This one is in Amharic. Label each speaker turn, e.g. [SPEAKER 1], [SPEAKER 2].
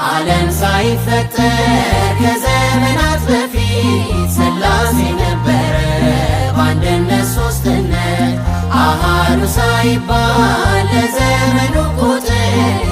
[SPEAKER 1] ዓለም ሳይፈጠር ከዘመናት በፊት ሥላሴ ነበረ በአንድነት ሦስትነት፣ አሃዱ ሳይባል ለዘመኑ ቁጥር።